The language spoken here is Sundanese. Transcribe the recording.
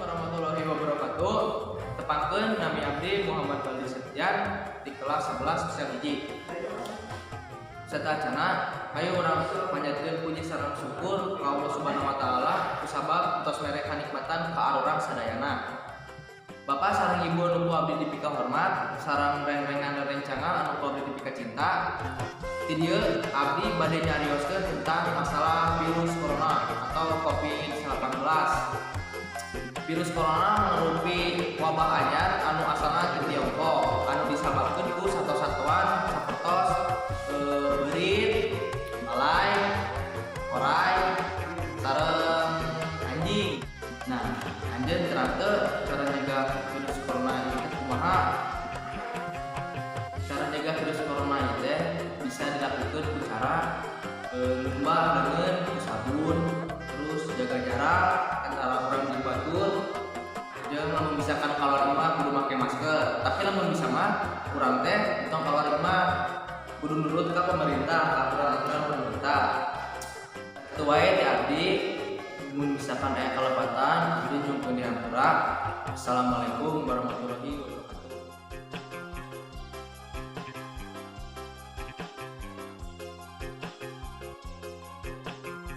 Warahmatullahi wabarakatuh. Tepangkeun, nami abdi Muhammad Baldi Septian di kelas 11 sosial 1. Sateuacana, hayu urang panjatkeun puji sareng syukur ka Allah Subhanahu wa Taala kusabab tos mere kanikmatan ka arurang sadayana. Bapak sareng Ibu anu ku abdi dipika hormat, sareng reng-rengan rerencangan anu ku abdi dipika cinta. Di dieu abdi bade nyarioskeun tentang masalah virus corona atau COVID-19. Virus corona merupi wabah anyar anu asalna ti Tiongkok, anu disababkeun ku sato-satoan sapertos beurit, balai, oray, sareng anjing. Nah, anjeun terang teu cara nyegah virus corona ieu teh kumaha? Cara nyegah virus corona ieu teh bisa dilakukan ku cara ngumbah leungeun ku sabun, terus jaga jarak antara urang jeung batur, jeung lamun misalkan keluar imah kudu make masker. Tapi lamun bisa mah urang teh tong keluar imah, kudu nurut ka pemerintah, ka aturan-aturan pemerintah. Itu wae ti abdi. Mun misalkan aya kalepatan, abdi nyuhunkeun dihampura. Assalamualaikum warahmatullahi wabarakatuh.